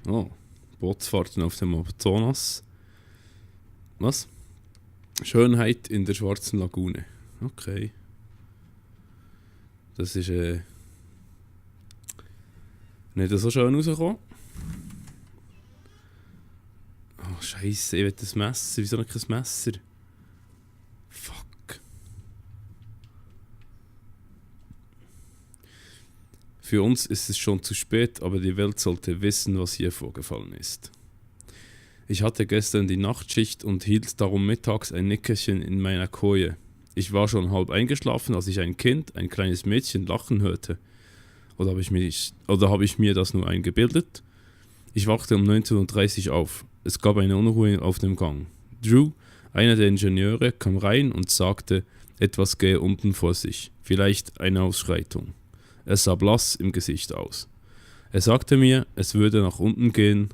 Oh, Bootsfahrten auf dem Amazonas. Was? Schönheit in der Schwarzen Lagune. Okay. Das ist nicht so schön rausgekommen. Oh, Scheiße, ich will das Messer. Wieso noch kein Messer? Fuck. Für uns ist es schon zu spät, aber die Welt sollte wissen, was hier vorgefallen ist. Ich hatte gestern die Nachtschicht und hielt darum mittags ein Nickerchen in meiner Koje. Ich war schon halb eingeschlafen, als ich ein Kind, ein kleines Mädchen, lachen hörte. Oder habe ich mir das nur eingebildet? Ich wachte um 19:30 Uhr auf. Es gab eine Unruhe auf dem Gang. Drew, einer der Ingenieure, kam rein und sagte, etwas gehe unten vor sich. Vielleicht eine Ausschreitung. Er sah blass im Gesicht aus. Er sagte mir, er würde nach unten gehen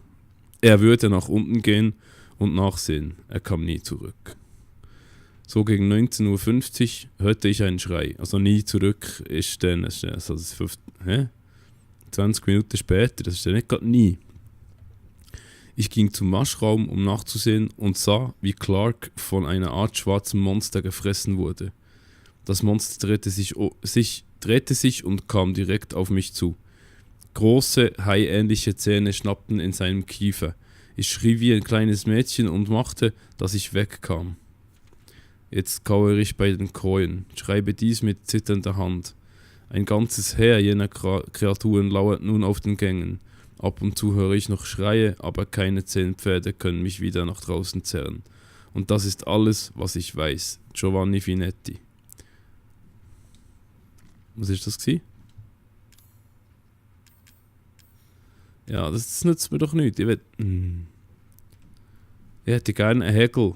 und nachsehen. Er kam nie zurück. So gegen 19:50 Uhr hörte ich einen Schrei. Also nie zurück ist dann, also das 20 Minuten später, das ist dann nicht gerade nie. Ich ging zum Waschraum, um nachzusehen und sah, wie Clark von einer Art schwarzem Monster gefressen wurde. Das Monster drehte sich und kam direkt auf mich zu. Große, haiähnliche Zähne schnappten in seinem Kiefer. Ich schrie wie ein kleines Mädchen und machte, dass ich wegkam. Jetzt kauere ich bei den Kojen, schreibe dies mit zitternder Hand. Ein ganzes Heer jener Kreaturen lauert nun auf den Gängen. Ab und zu höre ich noch Schreie, aber keine 10 Pferde können mich wieder nach draußen zerren. Und das ist alles, was ich weiß. Giovanni Finetti. Was ist das gewesen? Ja, das nützt mir doch nichts. Ich hätte gerne einen Hegel.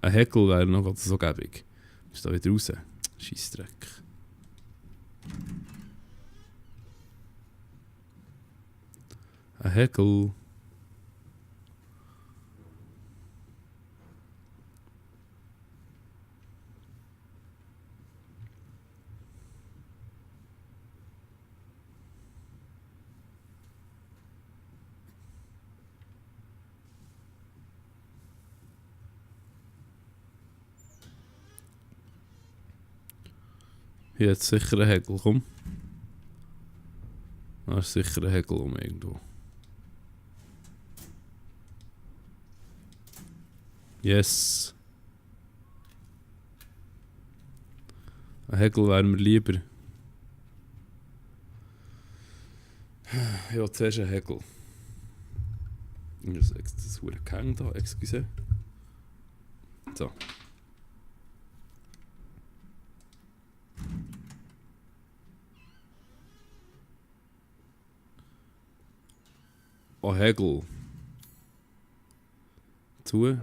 Ein Hegel wäre noch so gäbig. Ist da wieder raus. Scheissdreck. Ein Hegel. Hier hat sicher ein Hegel, komm. Da ist sicher ein Hegel um irgendwo. Yes. Ein Hegel wäre mir lieber. Ja, zuerst ein Hegel. Das ist ein Gang da, excuse. So. Ein Hegel. Zu.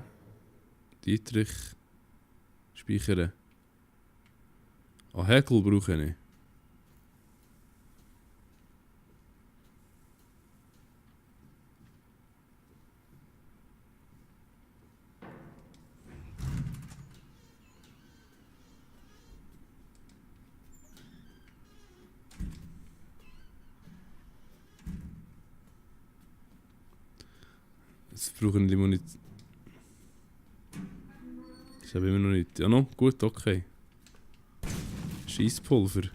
Dietrich. Speichern. Ein Hegel brauche ich. Jetzt brauchen die Munition. Das habe ich immer noch nicht. Ja, no, gut, okay. Scheisspulver.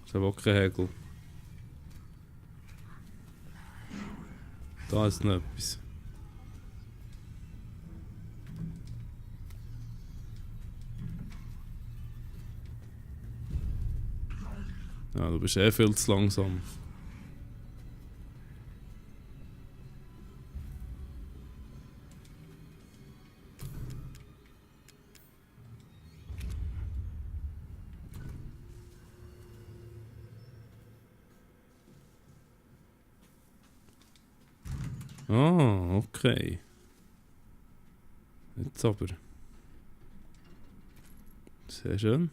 Das ist aber auch kein Hegel. Da ist noch etwas. Ja, du bist eh viel zu langsam. Ah, okay. Jetzt aber. Sehr schön.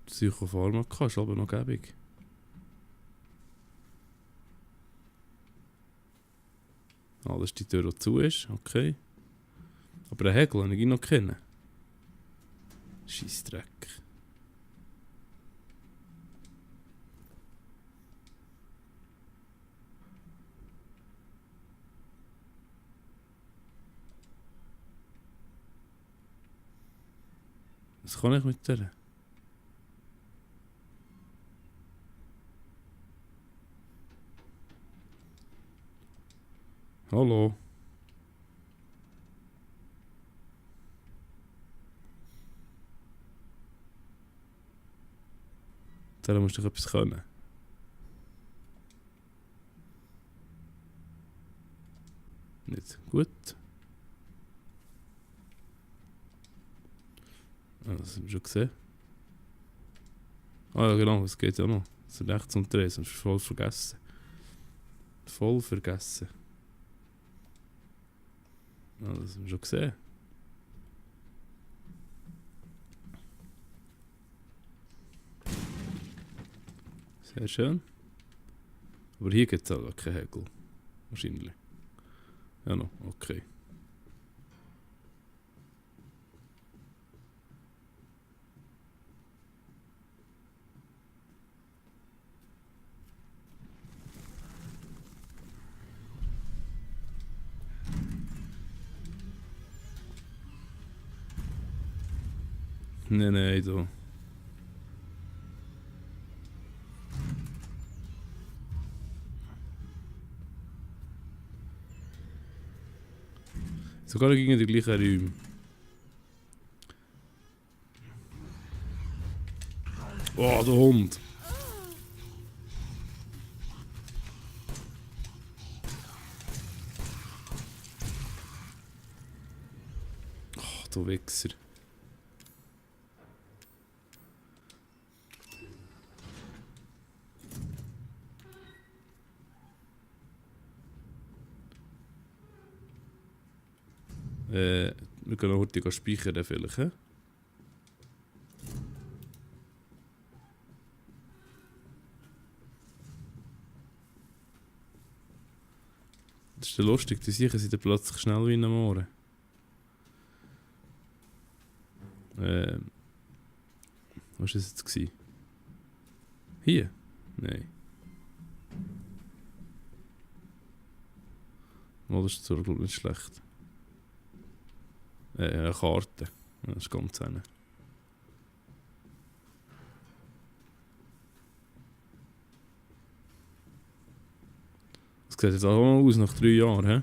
Psychopharmaka ist aber noch gäbig. Ah, das ist die Tür, die zu ist. Okay. Aber einen Hegel habe ich ihn noch kennen. Scheissdreck. Was kann ich mit der? Hallo. Da musst du doch etwas können. Nicht gut. Ah, das haben wir schon gesehen. Ah ja genau, das geht ja noch. Das ist rechts und drehen, sonst voll vergessen. Voll vergessen. Ah, das haben wir schon gesehen. Sehr schön. Aber hier gibt es auch keinen Hegel. Wahrscheinlich. Ja noch, okay. Nein, da. Sogar gegen die gleichen Räume. Oh, der Hund! Oh, du Wichser. Wir können heute speichern vielleicht, hä? Das ist ja lustig, die sicher sind plötzlich schnell wie in einem Ohren. Was war das jetzt gewesen? Hier? Nein. Oh, das ist zwar nicht schlecht. Eine Karte. Das ist ganz eine. Das sieht jetzt auch mal aus nach 3 Jahren, hä?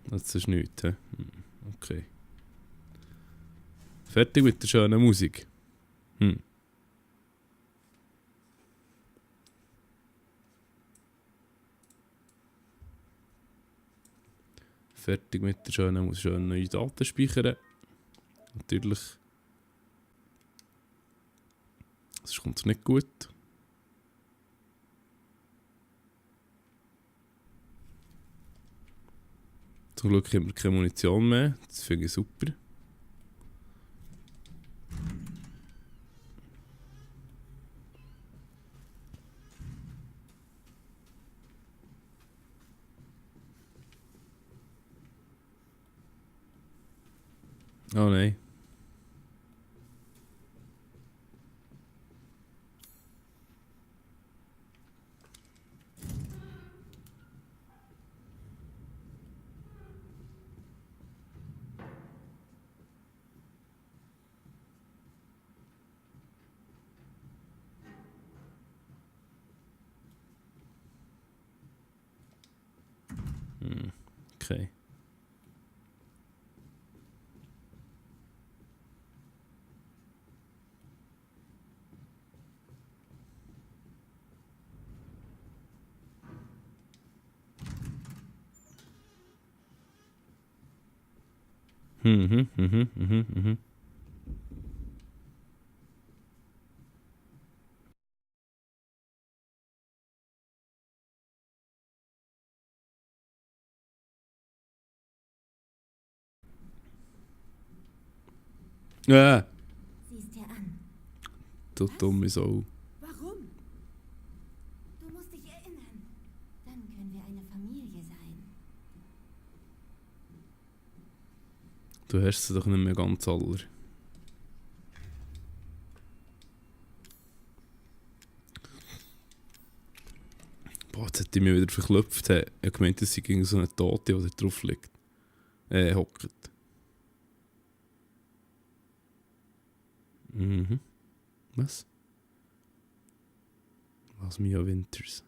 Das ist nichts, hä? Okay. Fertig mit der schönen Musik. Fertig mit der schönen Musik. Schön neue Daten speichern. Natürlich. Sonst kommt es nicht gut. Zum Glück haben wir keine Munition mehr. Das finde ich super. Oh nein. Okay. Mhm, mhm, mhm, mhm. Sieh's dir an. Du dumme Sau. Warum? Du musst dich erinnern. Dann können wir eine Familie sein. Du hast sie doch nicht mehr ganz aller. Boah, jetzt hat die mich wieder verklopft. Ich habe gemeint, dass sie gegen so eine Tote, die da drauf liegt. Hockt. Mhm. Was? Was Mia Winters?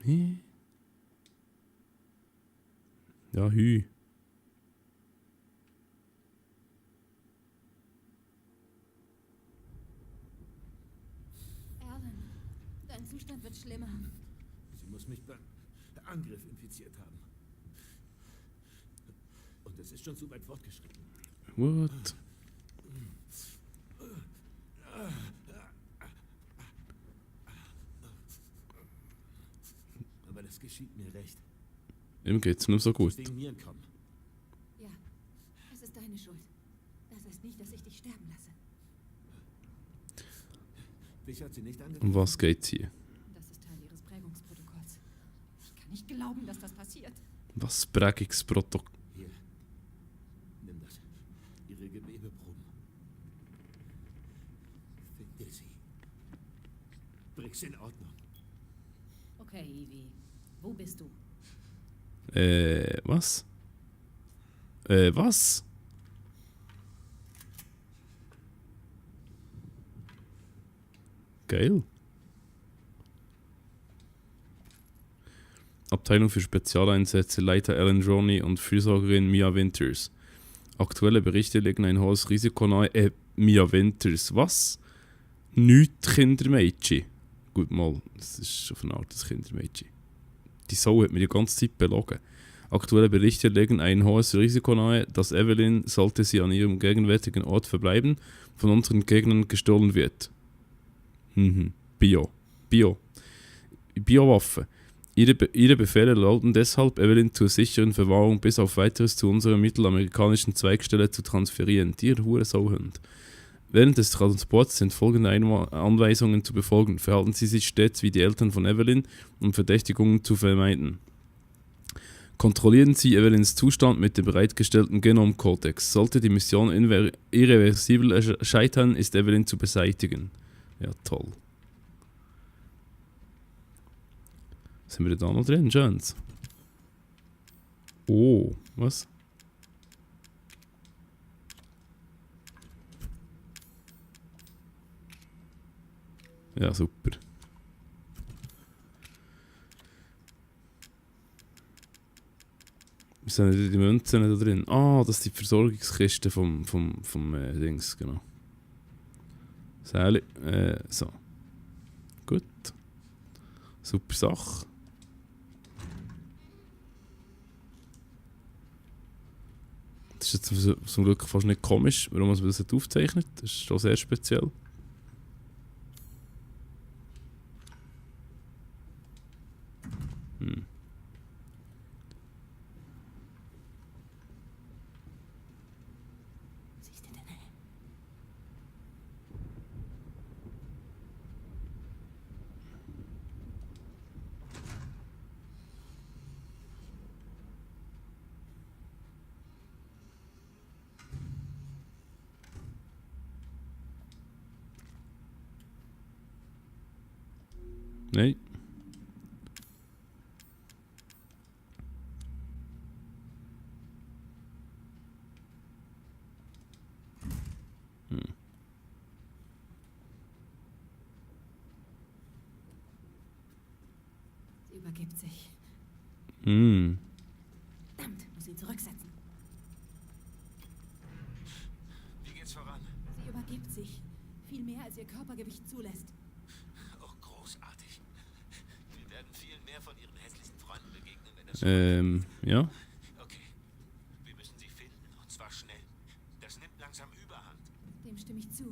Hä? Ja, hü. Alan, dein Zustand wird schlimmer. Sie muss mich beim Angriff infiziert haben. Und es ist schon zu weit fortgeschritten. What? Aber das geschieht mir recht. Ihm geht's nur so gut. Wegen mir entkommen. Ja, es ist deine Schuld. Das heißt nicht, dass ich dich sterben lasse. Dich hat sie nicht angegriffen. Um was geht's hier? Das ist Teil ihres Prägungsprotokolls. Ich kann nicht glauben, dass das passiert. Was Prägungsprotokoll? Hier. Nimm das. Ihre Gewebeproben. Finde sie. Bring's in Ordnung. Okay, Ivy. Wo bist du? Was? Was? Geil. Abteilung für Spezialeinsätze, Leiter Alan Roney und Fürsorgerin Mia Winters. Aktuelle Berichte legen ein hohes Risiko nahe. Mia Winters, was? Nicht Kindermädchen. Gut, mal, das ist auf eine Art das Kindermädchen. Die Sau hat mir die ganze Zeit belogen. Aktuelle Berichte legen ein hohes Risiko nahe, dass Evelyn, sollte sie an ihrem gegenwärtigen Ort verbleiben, von unseren Gegnern gestohlen wird. Biowaffe. Ihre Befehle lauten deshalb, Evelyn zur sicheren Verwahrung bis auf weiteres zu unserer mittelamerikanischen Zweigstelle zu transferieren. Dir Hurensohund. Während des Transports sind folgende Anweisungen zu befolgen. Verhalten Sie sich stets wie die Eltern von Evelyn, um Verdächtigungen zu vermeiden. Kontrollieren Sie Evelyns Zustand mit dem bereitgestellten Genomkodex. Sollte die Mission irreversibel scheitern, ist Evelyn zu beseitigen. Ja, toll. Sind wir da noch drin, Jones? Oh, was? Ja, super. Sind die Münzen da drin? Ah, das ist die Versorgungskiste vom Dings, genau. Sally, so. Gut. Super Sache. Das ist jetzt zum Glück fast nicht komisch, warum man das aufzeichnet. Das ist schon sehr speziell. Siehst du denn? Nein. Sie übergibt sich. Hm. Verdammt, muss ihn zurücksetzen. Wie geht's voran? Sie übergibt sich. Viel mehr, als ihr Körpergewicht zulässt. Oh, großartig. Wir werden viel mehr von ihren hässlichen Freunden begegnen, wenn das Ja. Okay. Wir müssen sie finden, und zwar schnell. Das nimmt langsam Überhand. Dem stimme ich zu.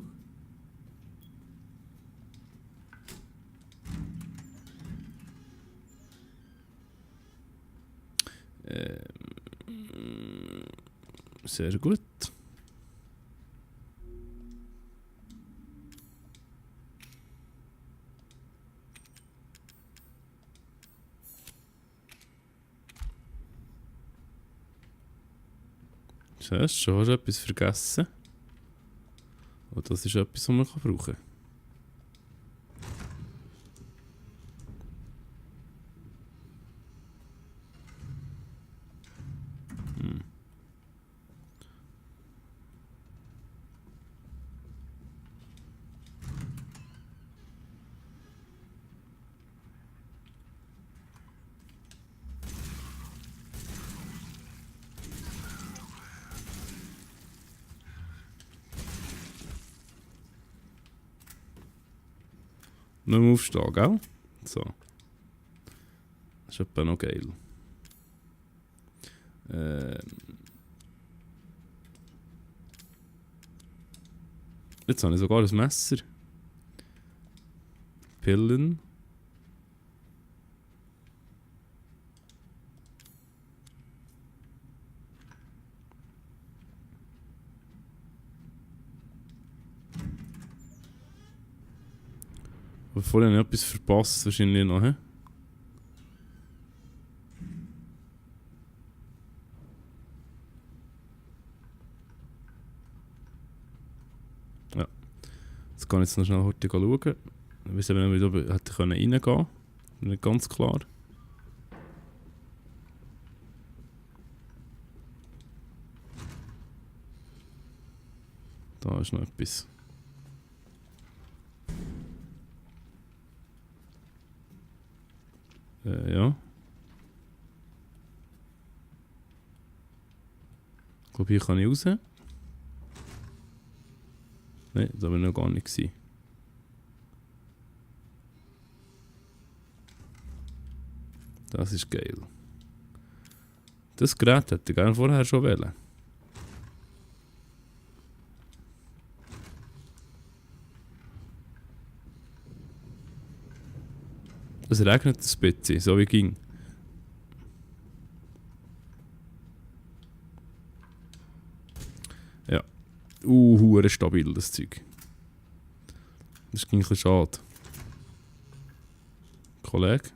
Sehr gut. Hast schon etwas vergessen? Und das ist etwas, was man brauchen kann. Nicht mehr aufstehen, gell? So. Das ist etwa noch geil. Jetzt habe ich sogar ein Messer. Pillen. Aber vorhin habe ich etwas verpasst, wahrscheinlich noch, hä? Ja. Jetzt kann ich jetzt noch schnell heute schauen. Ich weiß eben nicht, wie ich hätte reingehen können. Nicht ganz klar. Da ist noch etwas. Ja. Ich glaube, hier kann ich raus. Nein, da war ich noch gar nicht gewesen. Das ist geil. Das Gerät hätte ich gerne vorher schon wählen. Es regnet ein bisschen, so wie ging. Ja. Hure stabil, das Zeug. Das ist ein bisschen schade. Kollege.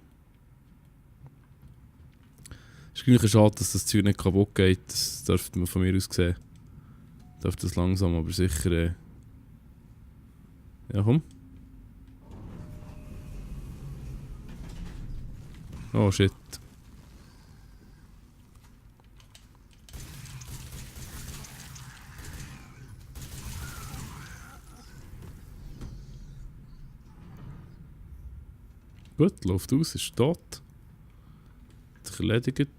Es ist ein bisschen schade, dass das Zeug nicht kaputt geht. Das dürfte man von mir aus sehen. Dürfte das langsam, aber sicher. Ja, komm. Oh shit. Gut, läuft aus, ist tot. Hat sich erledigt.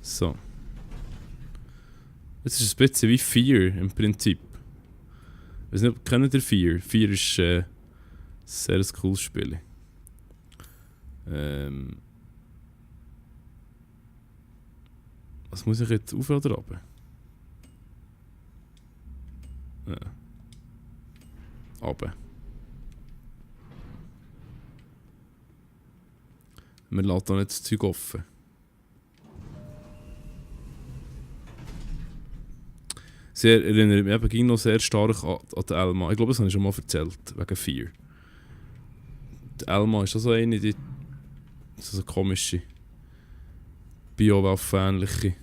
So. Es ist ein bisschen wie Fear im Prinzip. Ich weiß nicht, kennt ihr Fear? Fear ist ein sehr cooles Spiel. Was muss ich jetzt auf oder runter? Ja. Runter. Wir lassen hier nicht das Zeug offen. Sehr, erinnert mich eben noch sehr stark an die Elma. Ich glaube, das habe ich schon mal erzählt, wegen Fear. Die Elma ist also eine, die so eine komische, Biowaffe-ähnliche.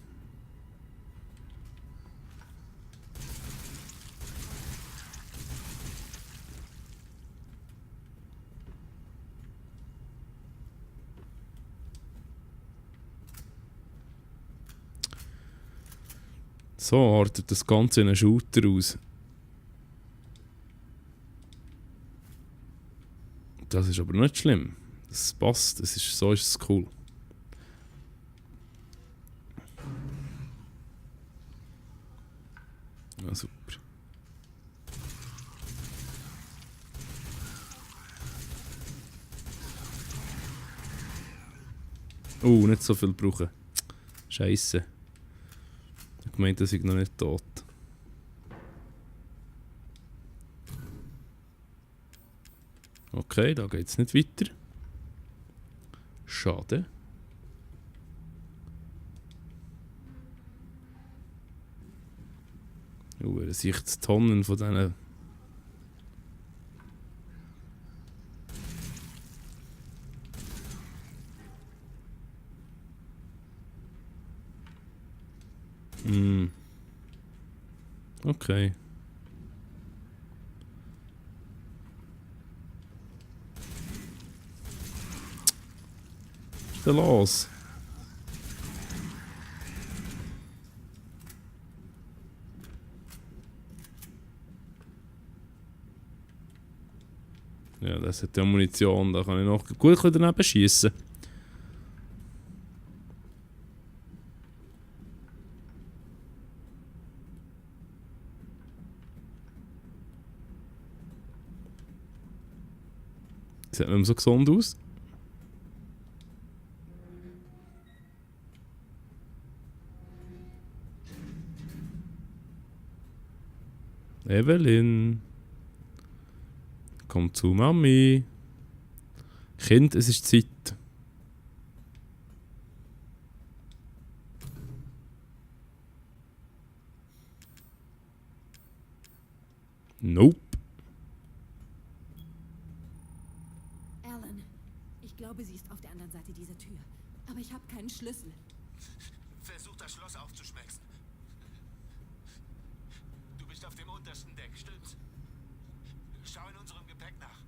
So artet das Ganze in einen Shooter aus. Das ist aber nicht schlimm. Das passt, so ist es cool. Ja, super. Oh, nicht so viel brauchen. Scheiße. Ich meinte, dass ich noch nicht tot. Okay, da geht's nicht weiter. Schade. Er sieht Tonnen von diesen. Okay. Was ist denn los? Ja, das hat ja Munition, da kann ich noch gut daneben schießen. Sieht nicht mehr so gesund aus. Evelyn. Komm zu Mami. Kind, es ist Zeit. Nope. Alan, ich glaube, sie ist auf der anderen Seite dieser Tür. Aber ich habe keinen Schlüssel. Versuch das Schloss aufzuschmelzen. Du bist auf dem untersten Deck, stimmt's? Schau in unserem Gepäck nach.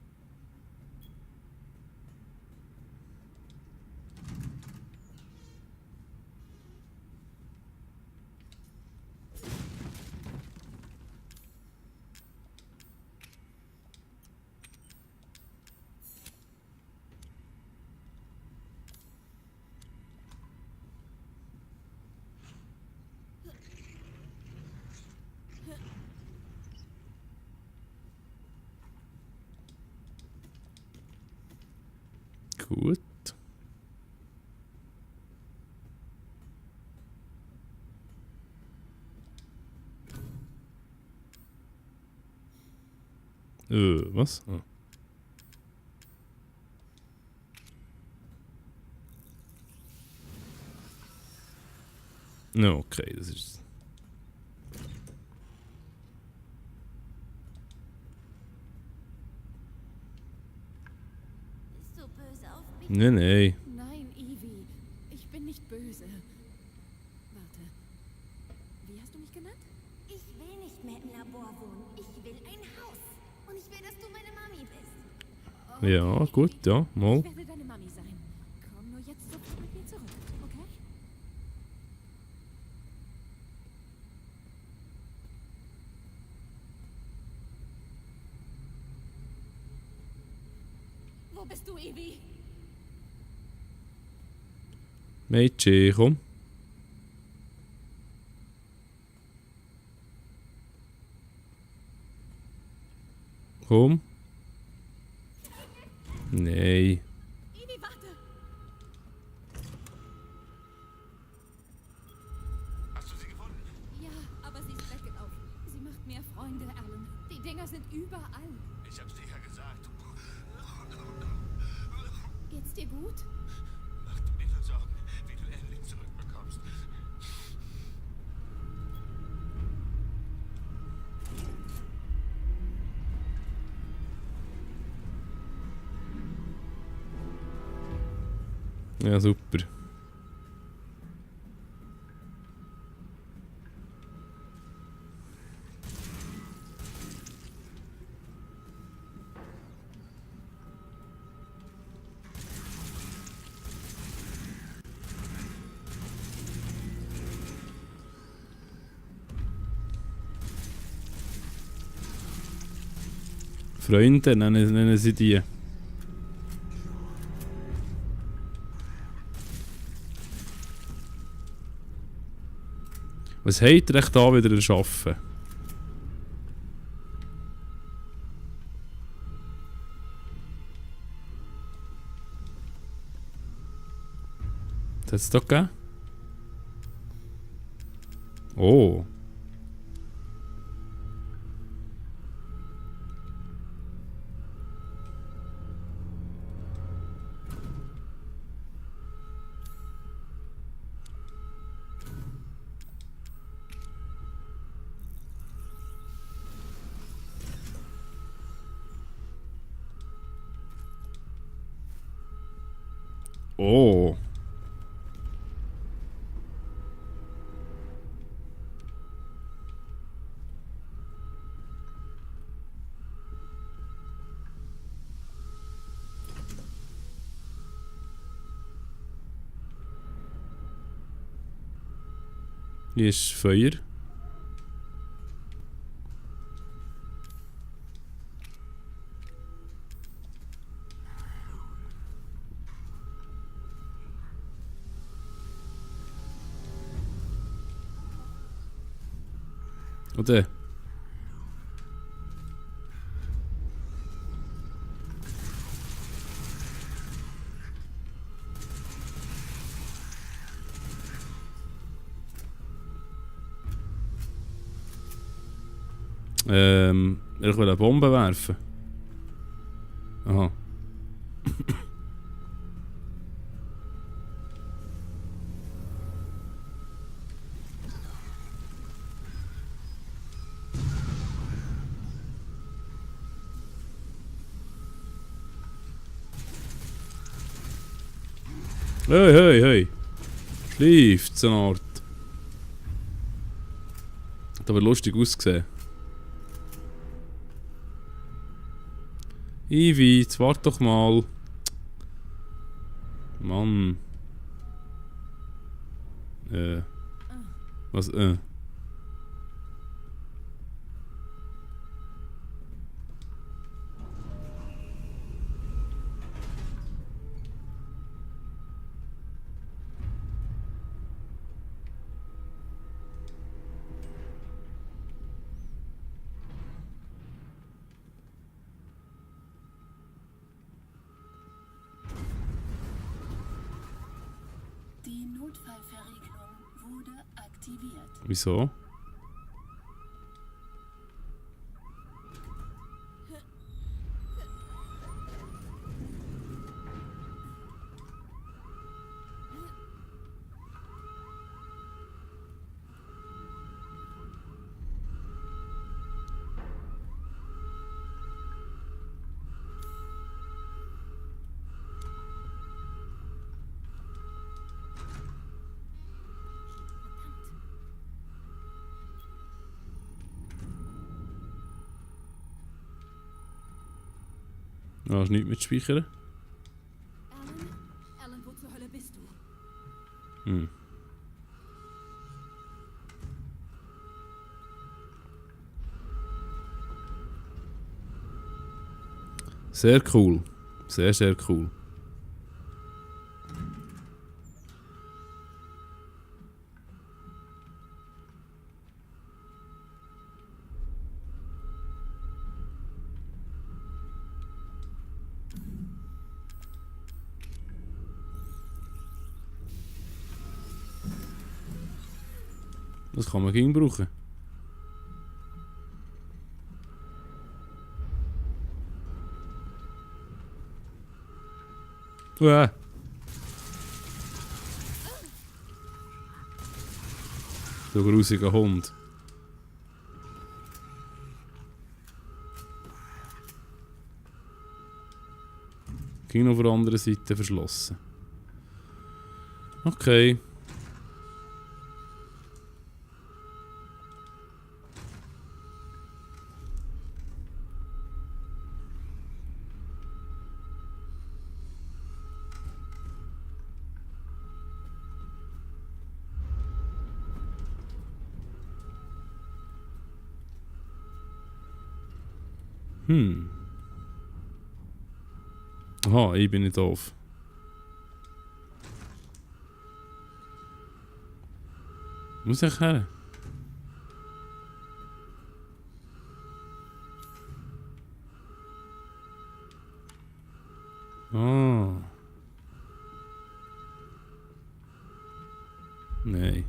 Gut. Was? Ah. No, okay, das ist. Bist du böse auf mich? Nee. Nein, Evie. Ich bin nicht böse. Warte. Wie hast du mich genannt? Ich will nicht mehr im Labor wohnen. Ich will ein Haus. Und ich will, dass du meine Mami bist. Ja, gut, ja, mal. Ich werde deine Mami sein. Komm nur jetzt sofort mit mir zurück, okay? Wo bist du, Evie? Mädchen, komm. Komm. Nee. Evie, warte! Hast du sie gefunden? Ja, aber sie ist weggelaufen. Sie macht mehr Freunde, Alan. Die Dinger sind überall. Ich hab's dir ja gesagt. Geht's dir gut? Mach dir mir nur Sorgen, wie du Ellie zurückbekommst. Ja, super. Freunde nennen sie die. Was habt ihr echt da wieder erschaffen? hat es da gegeben? Oh. Oh. Hier ist Feuer. Oder? Ich will eine Bombe werfen. Aha. Hey, hey, hey. Schleift, so eine Art. Hat aber lustig ausgesehen. Ivy, jetzt wart doch mal. Mann. Was, Die Notfallverriegelung wurde aktiviert. Wieso? Ah, hast du nichts mit Speichern? Alan? Alan, wo zur Hölle bist du? Hm. Sehr cool. Sehr, sehr cool. Das kann man gegen brauchen. Uah. So grusiger Hund. Ging auf der anderen Seite verschlossen. Okay. Aha, ich bin nicht doof. Muss ich her? Ah. Nein.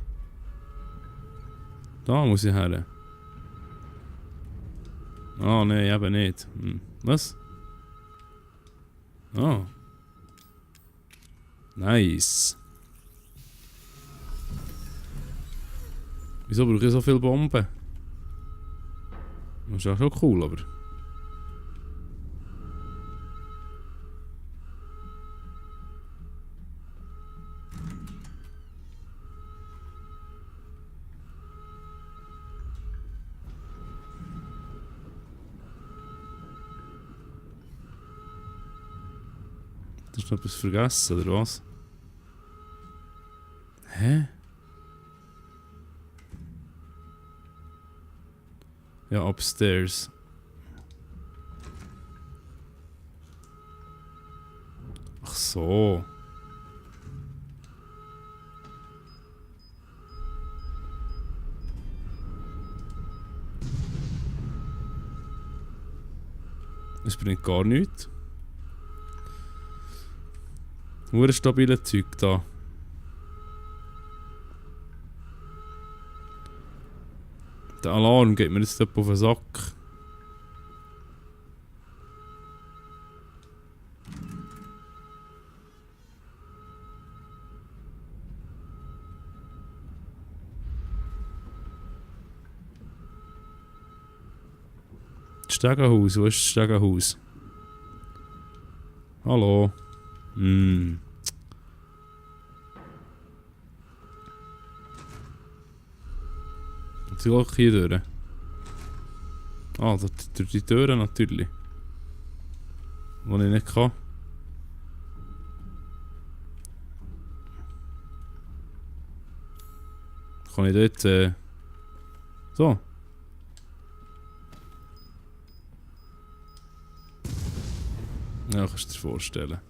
Da muss ich her. Ah, nein, eben nicht. Hm. Was? Ah. Nice. Wieso brauche ich so viele Bomben? Das ist ja schon cool, aber... Hast du noch etwas vergessen, oder was? Hä? Ja, upstairs. Ach so. Es bringt gar nichts. Nur ein stabiles Zeug da. Der Alarm geht mir jetzt auf den Sack. Das Stegenhaus, wo ist das Stegenhaus? Hallo? Hm. Jetzt gehe ich hier durch. Ah, durch die Türen natürlich. Die ich nicht kann. Kann ich dort... So. Ja, kannst du dir vorstellen.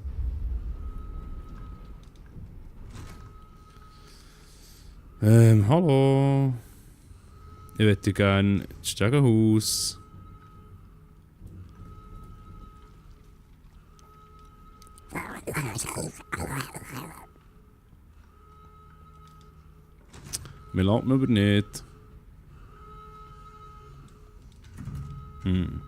Hallo. Ich hätte gerne das Stegenhaus. Wir laden aber nicht. Hm.